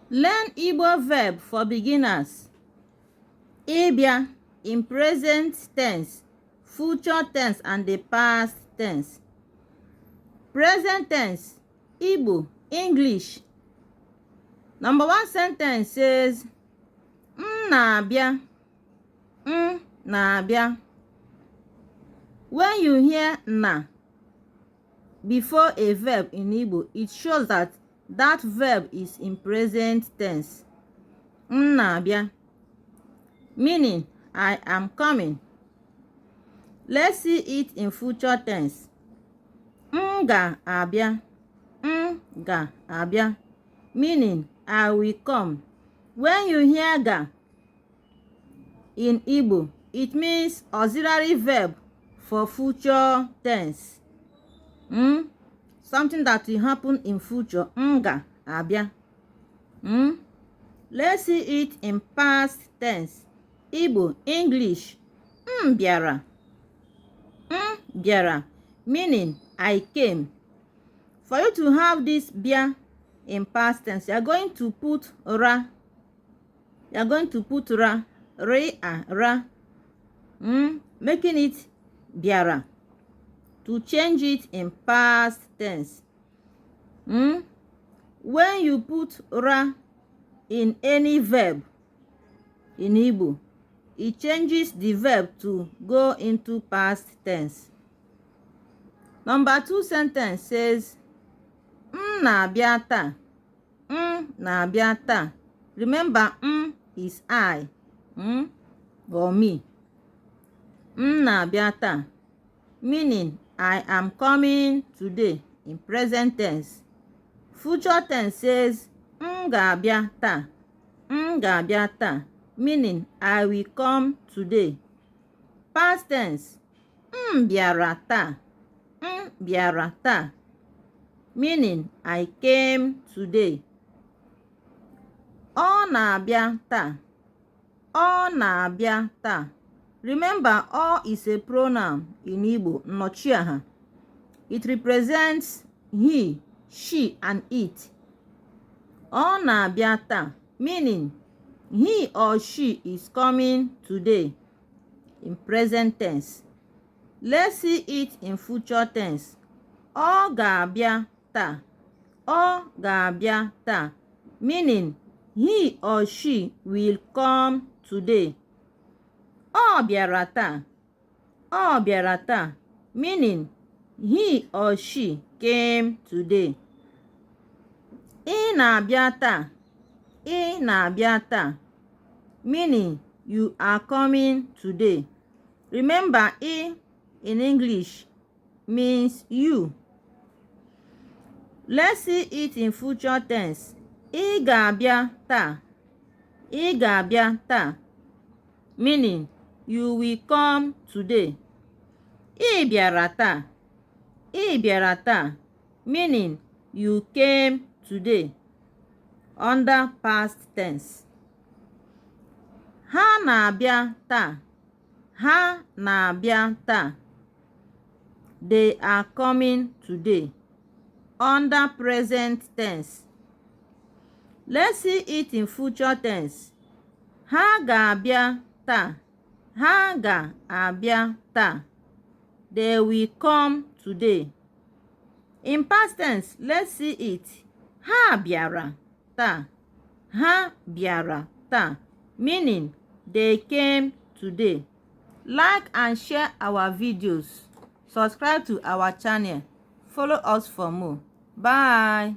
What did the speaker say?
Learn Igbo verb for beginners. Ịbịa in present tense, future tense and the past tense. Present tense, Igbo, English. Number one sentence says, M na-abịa. M na-abịa. When you hear na before a verb in Igbo, it shows that that verb is in present tense. M na-abịa, meaning I am coming. Let's see it in future tense. M ga-abịa. M ga-abịa, meaning I will come. When you hear ga in Igbo, it means auxiliary verb for future tense. Something that will happen in future. M ga-abịa. Let's see it in past tense. Igbo, English. M bịara. M bịara, meaning I came. For you to have this bịa in past tense, you are going to put ra. You are going to put ra, re and ra, making it bịara. To change it in past tense. When you put ra in any verb in Igbo, it changes the verb to go into past tense. Number two sentence says, M na-abịa taa. M na-abịa taa. Remember, M is I, or me. M na-abịa taa, meaning I am coming today in present tense. Future tense says, M ga-abịa taa. M ga-abịa taa, meaning I will come today. Past tense, M bịara taa. M bịara taa, meaning I came today. Ọ na-abịa taa. Ọ na-abịa taa. Remember, ọ is a pronoun in Igbo, nnọchiaha. It represents he, she, and it. Ọ na-abịa taa, meaning he or she is coming today in present tense. Let's see it in future tense. Ọ ga-abịa taa. Ọ ga-abịa taa, meaning he or she will come today. Ọ bịara taa. Ọ bịara taa, meaning he or she came today. Ị na-abịa taa. Ị na-abịa taa, meaning you are coming today. Remember, ị in English means you. Let's see it in future tense. Ị ga-abịa taa. Ị ga-abịa taa, meaning you will come today. Ị bịara taa. Ị bịara taa, meaning you came today. Under past tense. Ha na-abịa taa. Ha na-abịa taa. They are coming today. Under present tense. Let's see it in future tense. Ha ga-abịa taa. Ha ga-abịa taa. They will come today. In past tense, let's see it. Ha bịara taa. Ha bịara taa, meaning they came today. Like and share our videos. Subscribe to our channel. Follow us for more. Bye.